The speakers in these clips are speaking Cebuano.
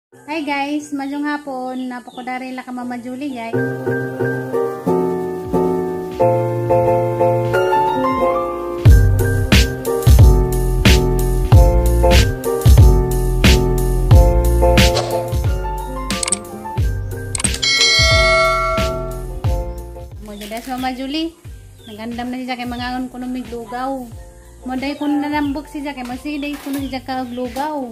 Hi guys, maayong hapon. Napakudari la ka Mama Julie guys. Mo judas Mama Julie. Nagandam na siya kay mangaon kuno mig lugaw. Mo day kuno nanambok siya kay masiday kuno siya ka og lugaw.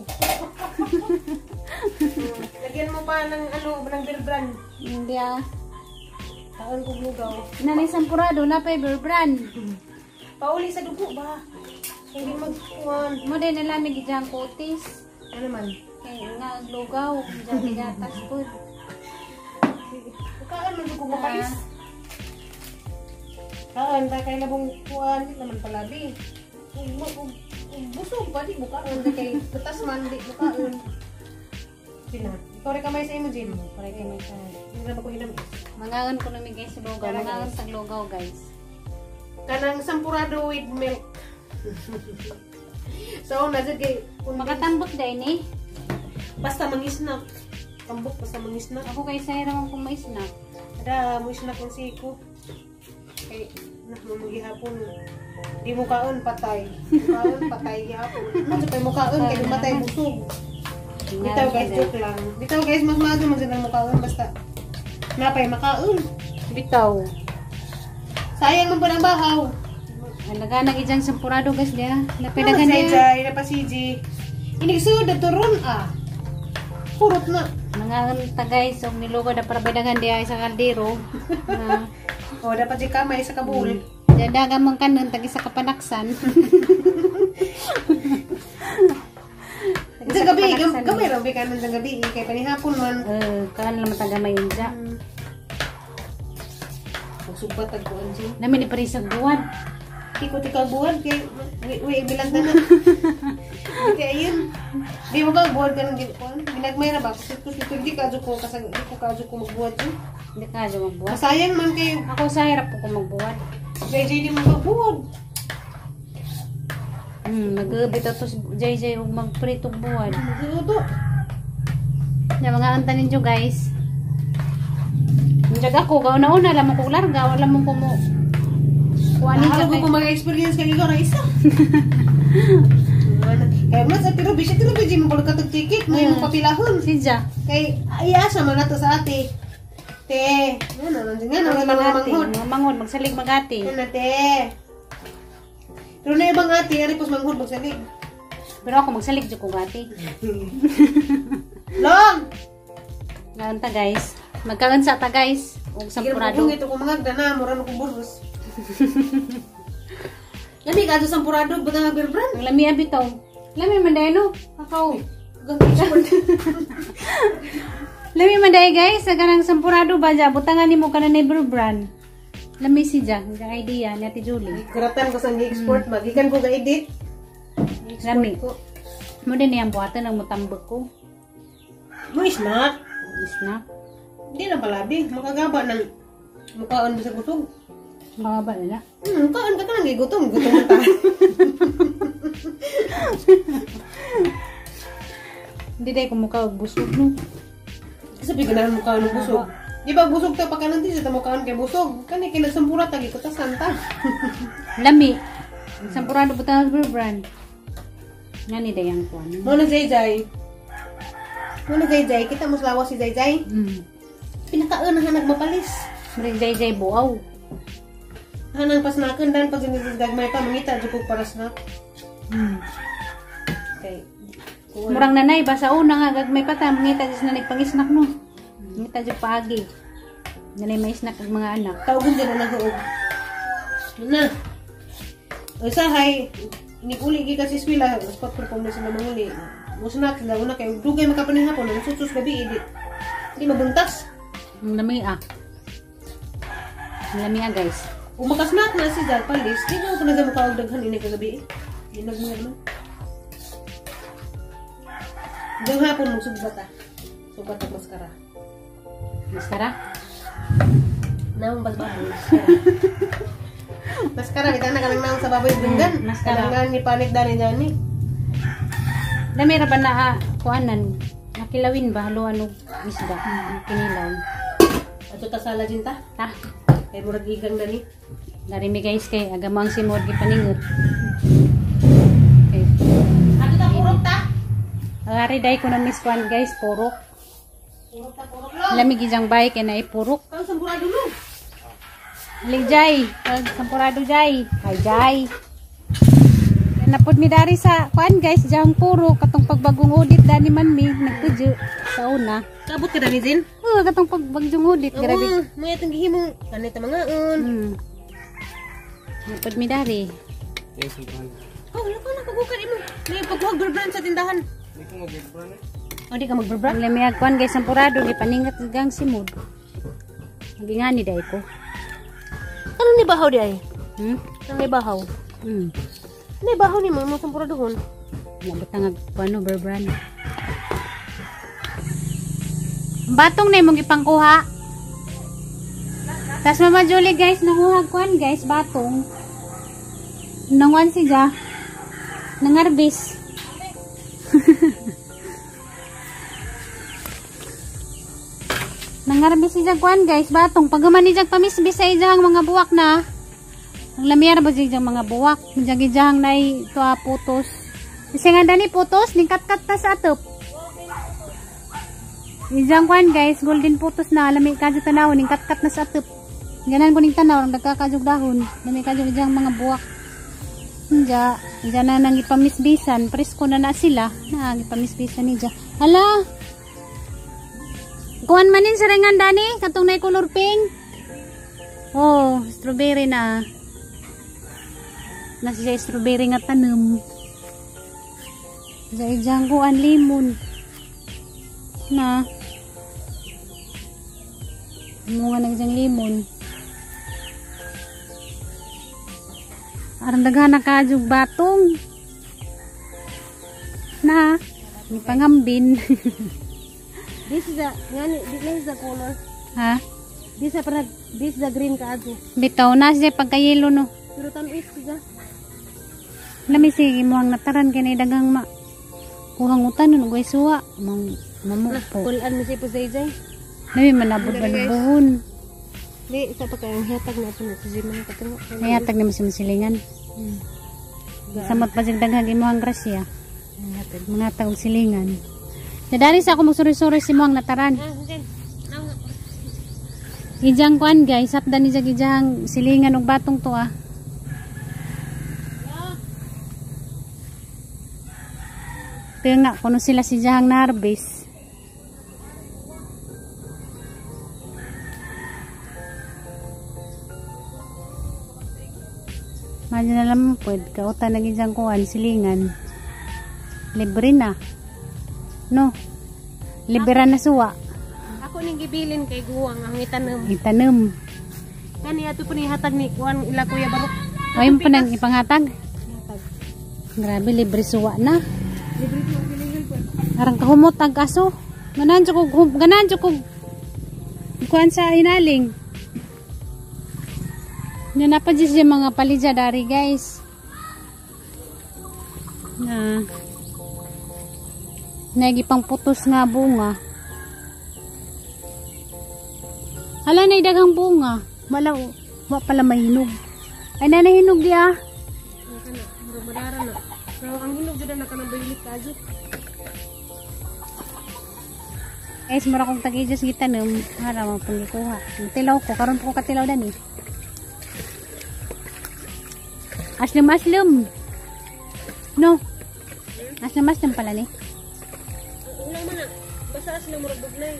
Lagyan mo pa ng ano, ng Bear Brand. Hindi ah. Taon kong lugaw. Nanay sampurado na pa Bear Brand. Pauli sa dugo ba? Hindi magkuhan. Mo day nalamig diyang kutis. Ano man? Kay nga og lugaw, diyang gigatas po. Kaan man dugo mapalis. Kaan ta kay labong kuan di naman palabi. Ug busog pa di bukaan kay gatas man di bukaan. Sina. Ikaw rin kamay sa imo, Jim. Pare kay may sa. Hindi na ba ko hinamis? Mangaon kuno mi guys lugaw, mangaon sa lugaw guys. Kanang sampurado with milk. So, nasa kay Makatambok day ni. Basta mangisnak. Tambok basta mangisnak. Ako kay sayra man kung maisnak. Ada mo isnak ang siko. Kay nak mo gihapon. Di mo kaon patay. Kaon patay gihapon. Ano kay mo kaon kay matay busog. Bitaw guys, joke lang. Bitaw guys, mas maaga man sila mukaon basta napay makaon. Bitaw. Sayang man po ng bahaw. Nagana gijang sampurado guys dia. Napay Dagan dagan dia. Jay, napa CJ. Inigsud turon ah. Purot na. Mangaon ta guys og nilugaw na para dagan dia sa kaldero. Na Oh, dapat di kamay sa kabul. Dadaga man kanon tagi sa kapanaksan. Sa gabi, gamay ra kanon sa gabi kay panihapon man. Kaan lang taga may inja. Sugbat tag kuan Jim. Nami ni parisag buwan. Iko ti kag buwan kay wi bilang tanan. Kay ayun. Di mo ba buwan ka ng kuan? Ginagmay ra ba? Kusot di ka ko kasag di ko kadyo ko magbuhat Jim. Hindi ka adyo magbuhat. Masayang man kay Ako sa hirap po ko magbuhat. JJ di mo magbuhat. Nag-bitaw to si JJ og magpritong buwan. Magluto. Ya mga anta ninyo guys. Njag ako gauna-una lamang ko larga, wala mo ko mo. Kuan ninyo Ako ko mag-experience kay ikaw ra isa. Kay mas at pero bisya pero di mo katog ticket mo imong papilahon. Sidja. Kay iasa man nato sa ate. Te, ano nandiyan nga nang mga manghod. Mga manghod magsalig magati. Ano te? Pero na ibang ate, ari pos manghod magsalig. Pero ako magsalig jud ko gati. Long. Ngaon ta guys. Magkaon sa ta guys og sampurado. Sige, ito ko mga dana, mura na kong burgos. Lami ka sampurado butang ang Bear Brand. Ang lami abi to. Lami man day no. Ako. Lami man day guys, sa kanang sampurado ba ja butangan nimo kanan ni Bear Brand. Lami si ja, ang idea ni Ate Julie. Kuratan ko sa export magikan ko ga-edit. Lami. Mo din niyang buhatan ang mutambok ko. Mo isnak. Isnak. Hindi na palabi, makagaba ng mukaan sa busog. Makagaba nila. Mukaan ka lang gigutom, gutom ta. Hindi dahil kumukha og busog no. Kasi ganahan mukhaan og busog. Di ba busog ta pa kanan di sa mukhaan kay busog. Kani kay nagsampura ta gikutasan ta. Lami. Sampurado butang Bear Brand. Ngani dayang kuan. Mo na Jayjay. Mo na Jayjay, kita mo lawas si Jayjay. Pinakauna nagmapalis. Murag Jayjay buaw. Hanang pasnakan dan pag gagmay pa mangita jud kog para snack. Okay. Murang nanay ba sa una nga gagmay pa ta mangita jud nanay pang-snack no. Mangita jud paagi. Nanay may snack ang mga anak. Tawgon din na naghuog. Na. Usahay iniguli gi kasi swila spot ko kung sila manguli. Mo snack sila una kay dugay makapanihapon ang susus gabi di. Di mabuntas. Ang lami ah. Ang lami ah guys. Kung makasnack na si Zal palis, di na ko na sa mukha og daghan ini kagabi. Di nagmuna naman. Dang hapon mo sugbat ah. Sugbat og maskara. Maskara? Naong basbaboy. Maskara kita na kanang naong sa baboy dunggan. Maskara. Kanang ni panik dani dani. Dami ra ba na kuanan? Kilawin ba haluan og isda? Kinilaw. Ato ta sala din ta. Ta. Kay murag igang dani. Dari mi guys kay agamang si Mod gipaningot. Okay. Ato ta purok ta. Ari day ko na miss kwan guys, purok. Purok ta purok lo. Lami gijang bay kay naay purok. Kang sampurado lo. Alig jay, pag sampurado jay. Ay jay. Napod mi dari sa kwan guys, jang purok katong pagbagong udit dani man mi nagpudyo sa una. Kabot ka dani din. Oh, katong pagbagyong udit, grabe. Oo, mga itong gihimong kanay ta mga un. Napod mi dari. Oh, wala ko na paghukan imo. May paghuwag brand sa tindahan. Oh, di ka mag-brand. Ang lami kwan guys, sampurado gipaningat gang simod. Gingani day ko. Ano ni bahaw di ay? Hmm? Ano ni bahaw? Hmm. Ni bahaw ni mo mo sampuradohon. Nabutang ag ano berbran. Batong na imong ipangkuha. Tas Mama Julie guys, nanguha kuan guys, batong. Nanguan siya. Nangarbis. Nangarbis siya kuan guys, batong. Paghuman ni pamisbis sa ijang mga buwak na. Ang lamiyar ba siya mga buwak? Ijang ijang nay tuwa putos. Kasi nga dani putos, ningkat-kat ta sa atop. Ijang kuan guys, golden putos na, lami kadyo tanaw, ningkat-kat na sa atop. Ganan ko ning tanaw, ang nagkakadyog dahon. Lami kadyo ijang mga buwak. Inja, ija na nang ipamisbisan, presko na na sila. Na, ipamisbisan nija. Hala! Kuan manin sa ringan dani, katong nay color pink. Oh, strawberry na. Nasa siya strawberry nga tanom. Sa ijang kuan lemon. Na. Munga na ijang lemon. Aron daghan na kadyog batong. Na, ni pangambin. This is the ngani, this is the color. Ha? This is para this is the green kaadto. Bitaw na siya pagka-yellow no. Pero tan-is siya. Lami sige mo ang nataran kay nay daghang ma kuhang utan no guys suwa mang mamupo. Kulan mi siya po sa ijay. Lami manabot ba buhon. Di isa pa kayong hatag na ito na si Jimmy katungo. Ay hatag nimo si silingan. Samot pa sig daghang imong grasya. Hatag. Mga tag og silingan. Nadari sa ako magsuri-suri si mo ang nataran. Ijang kuan guys, hapdan ni jag ijang silingan og batong to ah. Tinga kuno sila si jahang na-harvest. Madyo na lang pwede kautan na ijang kuan silingan. Libre na. No. Libre na suwa. Ako ning gibilin kay guwang ang itanom. Itanom. Kani ato po ni hatag ni kuan ila Kuya Barok. Ayun pa nang ipanghatag. Grabe libre suwa na. Libre ko gilingan po. Arang kahumot ang aso. Ganahan jud ko kuan sa hinaling. Nya napa jud siya mga palidya dari guys. Na nagipang putos nga bunga. Hala na daghang bunga. Wala wa pala mahinog. Ay na nahinog di ah. Kana, murag madara na. Pero ang hinog jud na kanang violet kaadto. Guys, mura kong tag-ijos gitanom. Hara mo pang gikuha. Tilaw ko karon po ko katilaw dani. Aslum aslum. No. Aslum aslum pala ni. Wala man na. Basta aslum murag bugnay.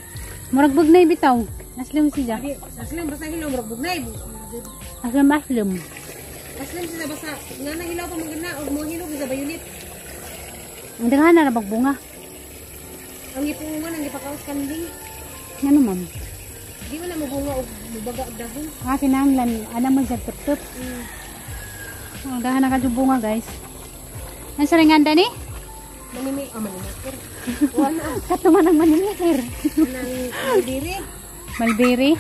Murag bugnay bitaw. Aslum siya. Di, aslum basta hilaw murag bugnay. Aslum aslum. Aslum siya basta nga na hilaw pa man gana og mo hinog sa violet. Ang daghan na rabag bunga. Ang gipungan ang gipakaos kanding. Ngano ma'am? Di man na mobunga og mubaga og dahon. Ah, kinahanglan ana man siya tup-tup. Oh, daghan na kadyo bunga guys. Ang saringan dani? Manimi, ah manimi. Wala. Katuman ang manimikir. Nang diri. Mulberry.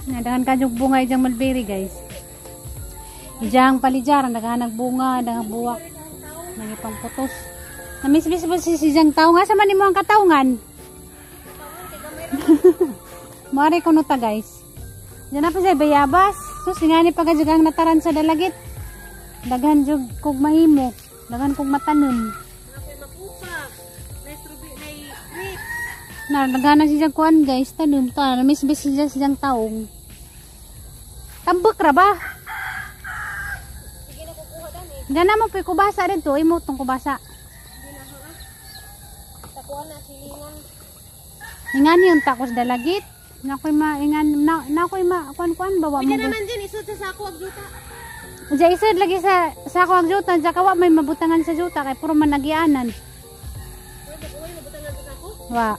Nadahan ka yung bunga ijang mulberry guys. Ijang palijar, naghanag bunga, daghang buwak. Nangipang putos. Namisbis po si siyang taong. Asa man nimo ang kataungan? Mare kuno ta, guys. Diyan na pa siya bayabas. Sus, ngani pa ka ang nataran sa dalagit. Daghan jug kog mahimo. Daghan kog matanom. Na daghan na siya kuan, guys, tanom ta. Namisbis siya siyang taong. Tambok ra ba? Gana mo pa kubasa dito, imo tong kubasa. Ingan yung takos dalagit. Nakoy ma ingan na nakoy ma kuan kuan bawa mo. Pwede naman dyan, isod sa sako ang juta. Diya isod lagi sa sako ang juta, diya kawa may mabutangan sa juta kay puro man nagianan. Wa.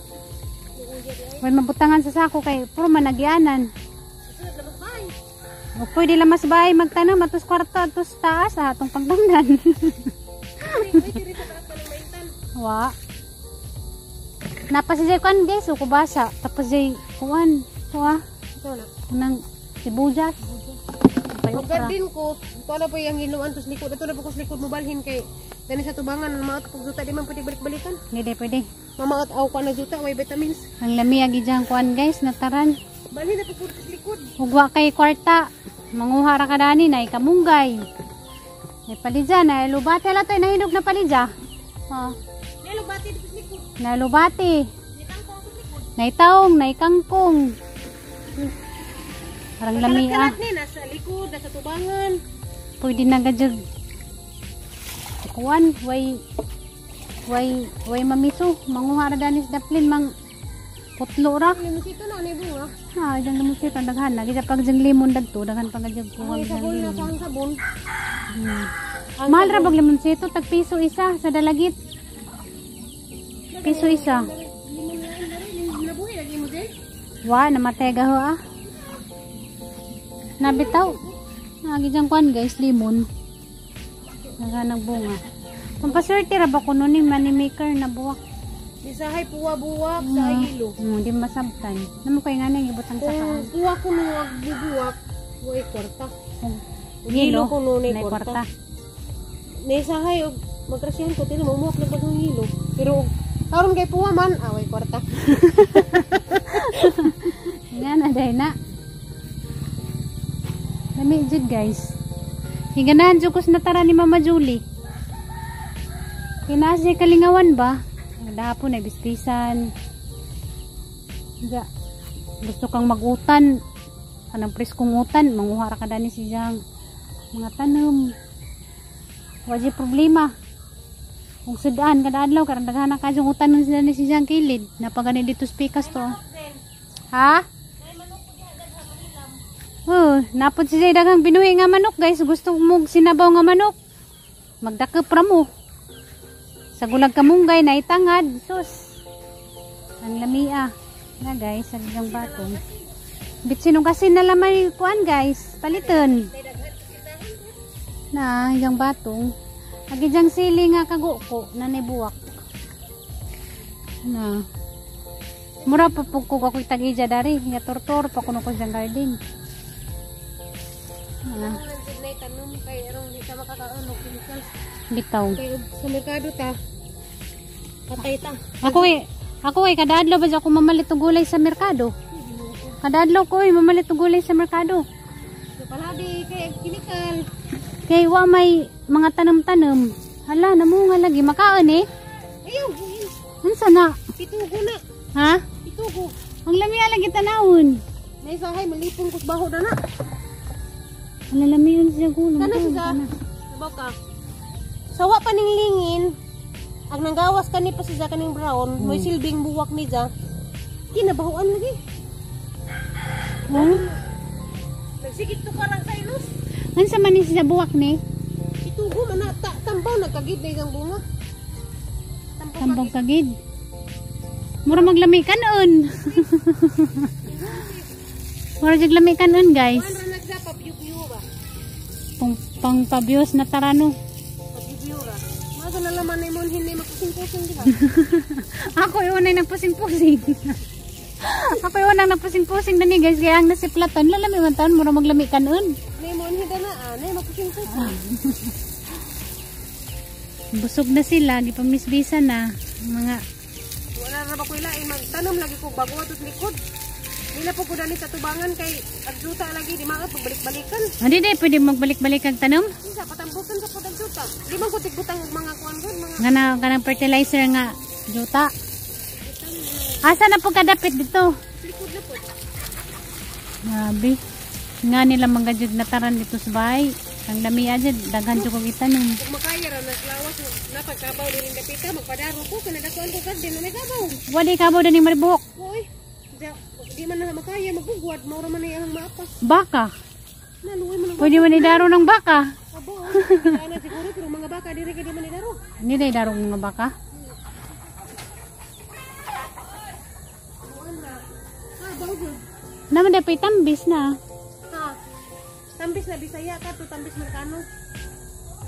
May mabutangan sa sako kay puro man nagianan. O pwede lamas bahay magtanam atos kwarto atos taas ah, atong pagdamnan. Wa. Napasijay kuan, guys, o kubasa. Tapos jay kuan, kuha. Nang sibuyas. Garden ko, ito na po yung hinuan tos likod. Ito na po ko sa likod mo balhin kay dani sa tubangan maot pag juta di man pwede balik-balikan. Hindi pwede. Mamaot aw ka na juta way vitamins. Ang lami agi dyan kuan, guys, nataran. Balhin na po ko sa likod. Ugwa kay kwarta. Manguha ra ka dani nay kamunggay. May palidya na lubate la toy nahinog na palidya. Oh. Lubate dito sa likod. Na lubate. Nay taong, nay kangkong. Parang lami ah. Kalat ni nasa likod, nasa tubangan. Pwede na gadyag. Kuan, way way way mamiso, manguha ra dani sa daplin mang putlo ra. Limusito na ni bunga. Ah, dyan limusito daghan lagi sa pag dyan limon dagto, daghan pa gadyag kuha Ang sabon na sa ang sabon. Mahal ra bag limonsito, tag piso isa sa dalagit. Piso isa. Nabuhi lagi mo din. Wa, namatay gaho ah. Nabitaw. Lagi dyan kuan, guys, limon. Daghan ng bunga. Pampaswerte ra ba kuno ni money maker na buwak? Isahay puwa buwak sa hilo. Di masabtan. Namo kay nga nang ibutang sa kaan. Kung puwa ko nung bubuwak, way kwarta. Hilo Hilo ko nun nay ay kwarta. kwarta. Nisahay og magkrasyahan ko tino mumuwak na bagong hilo. Pero karon kay puwa man, away kwarta. Nga na day na. Lami jud, guys. Higanahan jud ko sa natara ni Mama Julie. Kinaas jay kalingawan ba? Dahapon ay bispisan. Ga. Gusto kang magutan. Kanang preskong utan, manguha ra ka dani si Jang. Mga tanom. Wajib problema. Kung sudaan kada adlaw karon daghan na kadyong utan nun sila ni si Jang kilid. Napagani dito spikas to. Ha? Oh, napod si Jay daghang binuhi nga manok, guys. Gusto mo sinabaw nga manok. Magdakep ra mo. Sa gulag kamunggay na itangad. Sus. Ang lamia. Na guys, sa gang batong. Bitsin kasi na lamay kuan, guys. Paliton. Na, yung batong. Agi diyang sili nga kaguko na nibuwak. Na. Mura pa po ko ako'y tag-ija dari. Nga tortor pa kuno ko diyang garden. Na. Bitaw. Sa merkado ta. Patay ta. Ako eh, kada adlaw ba ako mamalit og gulay sa merkado? Kada adlaw ko eh, mamalit og gulay sa merkado. Palabi kay kinikal. Kay wa may mga tanom-tanom. Hala, namunga lagi makaon eh. Ayaw, Unsa na? pitugo na. Ha? Pitugo. Ang lami lagi tanawon. Naisahay malipong kus baho na na. Ang lalami yun siya gulong. Kana siya. Sabaw ka. Sawa pa ning lingin. Ang nanggawas kani pa siya kaning brown, may silbing buwak ni ja. Kinabahuan lagi. Oh? Nagsigit to karang sa ilos. Unsa man ni siya buwak ni? Itugo man na ta, tambaw nagkagid na isang bunga. Tambaw. Tambong kagid. Mura maglami kanon. Mura jud lami kanon, guys. Kuan ra nagsa pabiyo-biyo ba? Pang pang pabios na tarano. Pabiyo ra. Maga na laman na imong hinay mapusing-pusing di ba? Ako yung unay nagpusing-pusing. Ako yung unang nagpusing-pusing na ni, guys. Kaya ang nasiplatan, lalami man taon, mura maglami kanon. Nay mo hinda na ah, nay mapusing-pusing. Busog na sila, gipamisbisan na mga Wala ra ba ko ilain magtanom lagi ko bago atos likod. Nila po ko dani sa tubangan kay agjuta lagi di maot pagbalik-balikan. Hindi di pwede magbalik-balik ang tanom. Kinsa patambukan sa pud agjuta. Di man ko tigbutang og mga kuan gud mga Nga na kanang fertilizer nga juta. Asa na po kadapit dito? Likod na po. Grabe. Nga nila mga jud nataran dito sa bahay. Ang lami jud daghan jud kog itanom. Kung makaya ra naglawas napagkabaw diri dapita magpadaro ko kana dakuan ko garden na may kabaw. Wala kabaw daning maribuhok. Oy. Di man na makaya magbugwad mao ra man ay ang maapas. Baka. Naluoy man ang Pwede man idaro ng baka. abo. Ana siguro pero mga baka diri kay di man idaro. Hindi na idaro ng mga baka. Ah, baw gud. Naman dapat tambis na. Ha. Tambis na Bisaya ka to tambis Merkano.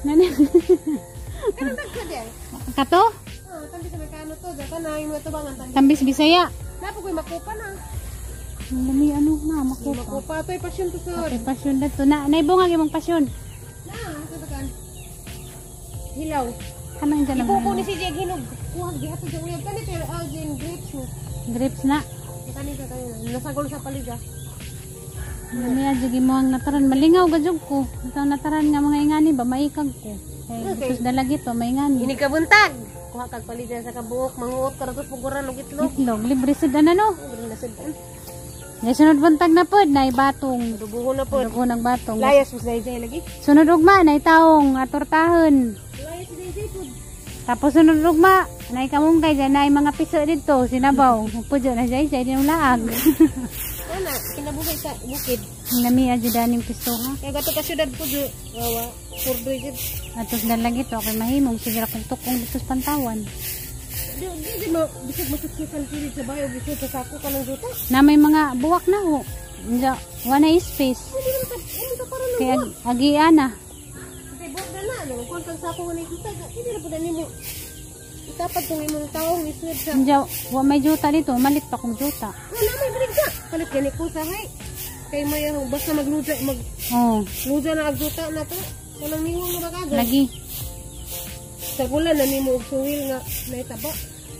Nani? Kanang dagsa di ay. Kato? Oh, tambis Amerikano to. Daka na yung mga tubangan tambis. Tambis Bisaya. Napo ko'y makupa na. Ang lami ano na makupa. Makupa to ay pasyon to sir. Okay, pasyon na to. Na, naibungag imong pasyon. Na, sa takan. Hilaw. Kanang dyan Ipuko lang. ni si Jeg hinog. Kuha gihatod sa uyab kani pero algin grapes mo. Grapes na. Kani ka kayo. Nasagol sa paliga. Ang lami adyo imo ang nataran. Malingaw gajud ko. Ito nataran nga mga ingani ba maikag ko. Kay Okay. okay. Dalagit to maingani. Ini ka buntag. Kuha kag palida sa kabuok, manguot ka ratos puguran og itlog. Itlog libre sud ana no. Libre na sud. Ngay sunod buntag na pod nay batong. Dubuhon na pod. Dugo ng batong. Layas mo sa Jay lagi. Sunod ugma nay taong atortahon. Layas si Jay pod. Tapos sunod ugma nay kamunggay dyan nay mga piso dito sinabaw. Pudyo na jay jay din laag. Ana, kinabuhi sa bukid. Ang lami adyo daning piso ha. Kaya gato ka syudad po jud. Wawa, purdoy jud. Atos dalagit okay mahimong sige ra kong tukong dito sa Pantawan. Di di di mo bisag masuksukan kilid sa bayo bisag sa sako ka ng juta. Na may mga buwak na ho. Inja, wala space. Hindi naman sa ano ka para Kaya agian na. Kay buwak na na ano, kung kang sako nga juta, hindi na pud nimo. Itapad tong imong taong isud sa. Inja, wa may juta dito, malit pa kong juta. Wala may brigda. Palit gani ko sa hay. Kay may ang basta magluja mag Oh, luja na ag juta na to. Walang niwang na bakaga. lagi. Sa gulan na nimo og suwil nga naitaba.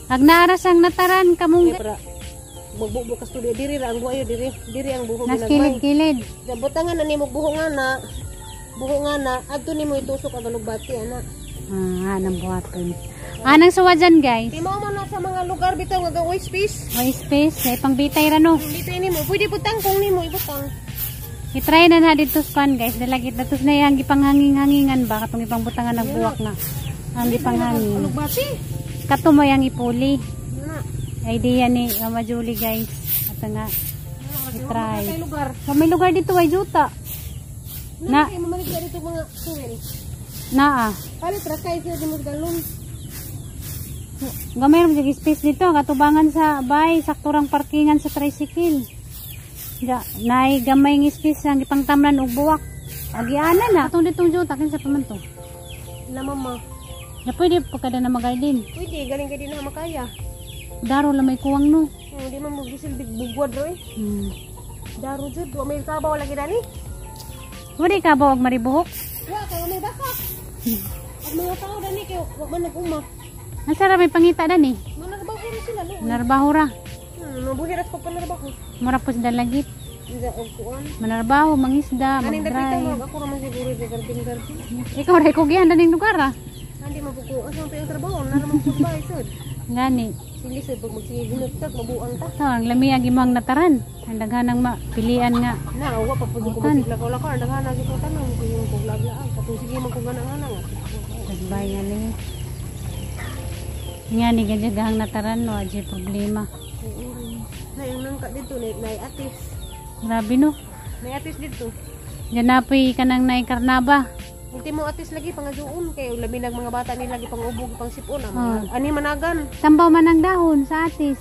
Ag naaras ang nataran kamong Kaya para magbubo ka studio diri ra ang buhayo diri diri ang buho nas ginagmay. kilid-kilid. Sa butangan na nimo buho nga na adto nimo itusok ang alugbati ana. Ah, anang buhaton. Anang suwa dyan, guys. Kay mao man na sa mga lugar bitaw nga way space. May space, may pangbitay ra no. Dito nimo pwede butang kung nimo ibutang. I-try na na dito sa pan, guys. Dalagit na tos na yang gipanghanging-hangingan ba katong ipangbutangan ng buwak na. Ang gipanghangin. Alugbati. Kato mo yang ipuli. Na. Idea ni Mama Julie, guys. Ato nga. I-try. Kay lugar. So, may lugar dito ay juta. Na, Na. kay mamalit ka dito mga suwil. Naa. Palit ra kay sila di mo galon. Gamay ra jud space dito katubangan sa bay sakturang parkingan sa tricycle. Ja, naay gamay ng space ang gipangtamlan og buwak. Agiana na atong ditong juta kinsa pa man to. Na mama. Na pwede pa kada na magarden. Pwede galing kay di na makaya. Daro lang may kuwang no. Di man mo gisilbig bugwad ro eh. Daro jud wa may kabaw lagi dani. Wala ka ba og maribuhok? Wa kay wa may baka. Ang mga tao dani kay wa man nag-uma. Asa ra may pangita dani? Manarbaho ra sila lo. Manarbaho ra. Mabuhi ra pa panarbaho. Mura po sa dalagit. Inza og kuan. Manarbaho, mangisda, Aning dapita mag-drive. mo ako ra man siguro sa garden garden. Ikaw ra ikugihan daning lugar ah. Hindi mabuko asa pa yung trabaho, nara man pud ba isod. Gani. Sili sad pag magsige ginutag mabuang ta. Ito, ang lami ang imong nataran. Ang daghanang mapilian nga. Na wa pa pud ko Butan. masigla ko lakar daghan na ko tanong ko yung kog laglaag katong sige man kog gana-gana nga. Tagbay nga ni. Nga ni gadyagahang nataran no, adyo problema. Na yung nangka dito na nay atis. Grabe no. Nay atis dito. Diyan na po'y kanang naikarnaba. Ultimo atis lagi pangaduon kay labi nag mga bata nila lagi pangubog pang sipon Ah. ah. Ani managan. Tambaw man ang dahon sa atis.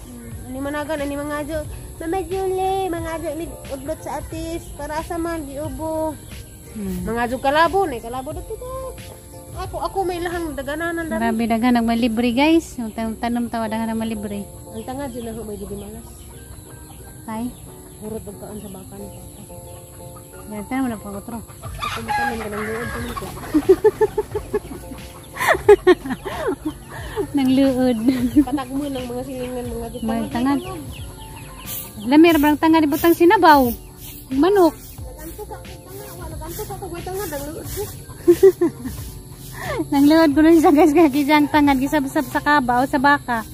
Ani managan ani mga adyo. Mama Julie, mga adyo mig udlot sa atis para asa man giubo. Mga adyo kalabo nay kalabo dito. Ako may lahang dagananan dali. Grabe daghan ang malibre guys. Yung tanom tawa daghan ang malibre. Ang tanga dyan na ho may gidi malas. Tay. Hurot og kaan sa baka ni papa. Yan tayo mo na pagotro. Ako mo tanan ganang luod pa nito. Nang luod. Patagmo ng mga silingan mga dito. Mga tangad. Lamir barang tanga ni butang sinabaw. Manok. Naganto ka tanga, wala naganto ka kog tangad ang luod ko. Nang luod ko nun siya, guys, kaya gisang tangad gisabsab sa kaba o sa baka.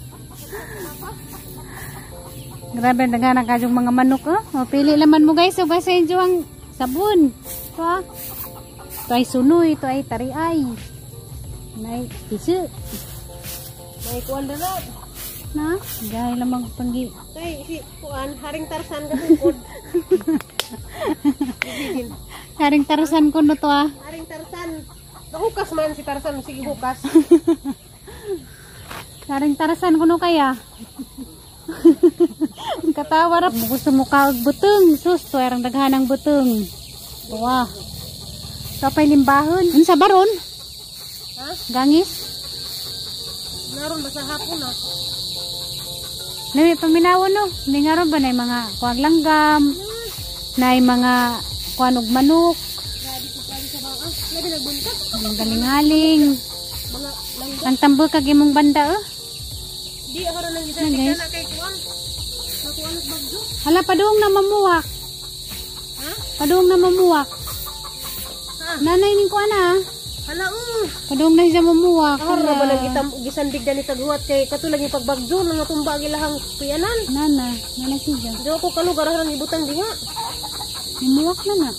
Grabe ang daghan kayong mga manok oh. O, pili laman mo, guys. So guys, sa inyo ang sabon. Ito ah. Ito ay sunoy, ito ay tariay. Nay, tisi. May kuan na. Na, gaya lamang panggi. Kay si kuan Haring Tarsan ka tungkod. Haring Tarzan ko no to ah. Haring Tarsan. Nahukas man si Tarzan, sige hukas. Haring Tarzan ko no kaya. Ang katawa ra. Gusto mo ka og butong. Sus, to ang daghan ng butong. Tuwa. Ito pa'y limbahon. Unsa baron? Ha? Gangis? Naron ba sa hapon ah? Nami paminaw no. Ningaron ba na yung mga kuwag langgam? Na yung mga kuwan og manok? Grabe ko grabe sa bang ah. Labi nagbuntag. Ang galing-galing. Mga langga. Ang tambol kag imong banda oh. Di ako ron nang Ano, gisandig guys? na kay kuan. Makuan og bagyo. Hala, padung na mamuwak. Ha? Padung na mamuwak. Ha? Nanay ning kuan ah. Hala. Padung na siya mamuwak. Ahar ra ba Hala. nang gitam gisandig dani taghuwat kay katulad yung pagbagyo nang natumba ang ilahang kuyanan. Nana, nana siya. Di ako kalugar ang ibutang diha. Mamuwak na na.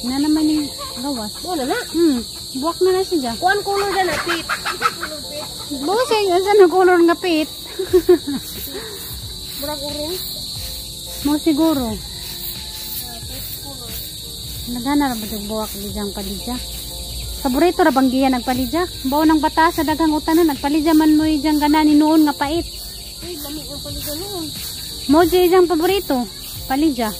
Nana man ning gawas. Mo na na. Buwak na na siya. Kuan kulor dyan ah, pit. Kulor pit. Busing, asa na color nga pit? Murag uring. Mo siguro. Pit kulor. Nagana ra ba yung buwak dijang palidya? Paborito ra bang giya nagpalidya? Bao ng bata sa daghang utanan nagpalidya man mo ijang ganani noon nga pait. Uy, lami ang palidya noon. Mo jud ijang paborito, palidya.